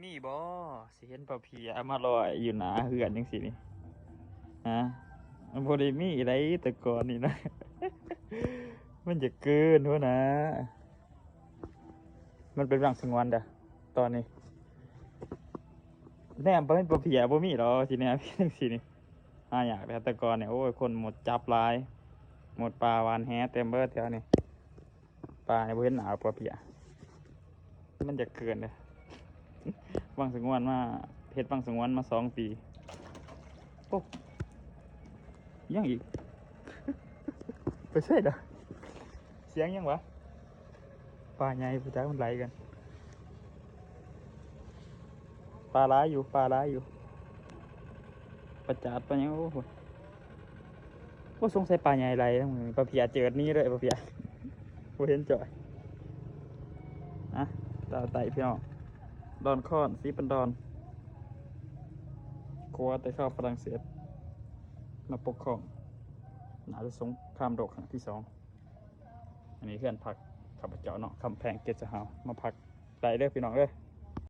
ມີບໍ່ ຊິເຫັນປາເພຍມາລອຍຢູ່ໜ້າເຮືອນຈັ່ງຊີ້ນີ້ ຮະ? ມັນບໍ່ໄດ້ມີໃດ ແຕ່ກ່ອນນີ້ນະ ມັນຈະເກີນພຸ້ນນະ. ມັນເປັນວັງສະຫງວນເດີ້ ຕອນນີ້ ແນມໄປເຫັນປາເພຍບໍ່ມີດອກ ຊິແນມເຫັນຈັ່ງຊີ້ນີ້ ຫາຍາກເດ້. ແຕ່ກ່ອນນີ້ ໂອ້ຍ ຄົນມົດຈັບຫຼາຍ ມົດປ່າຫວ່ານແຫເຕັມເບີດແຖວນີ້. ປານີ້ບໍ່ເຫັນໜ້າປາເພຍ ມັນຈະເກີນເດ້. ວັງສະຫງວນມາ ເຮັດວັງສະຫງວນມາສອງປີ. ໂອ້ ຍັງອີກ ໄປໃສລະ? ສຽງຫຍັງຫວາ? ປາໃຫຍ່ພຸ້ນຈັກ ມັນໄຫຼກັນ. ປາຫຼາຍຢູ່ ປາຫຼາຍຢູ່ ປາຈາດ ປາຫຍັງ. ໂອ້ ໂອ້ ສົງໄສປາໃຫຍ່ໄຫຼ. ປາເພຍເຈີດໜີເລີຍ ປາເພຍ ບໍ່ເຫັນຈ້ອຍ. ອ່ະ ຕາໄຕພີ່ນ້ອງ ດອນຄອນ ສີປັນດອນ ຂົວແຕ່ຊາວຝຣັ່ງເສດມາປົກຄອງ ໜ້າຈະສົງຄາມໂລກຄັ້ງທີສອງ. ອັນນີ້ເຮືອນພັກຂ້າພະເຈົ້າເນາະ ຄຳແພງເກດສະເຮົາ ມາພັກໄດ້ເດີ້ພີ່ນ້ອງເດີ້.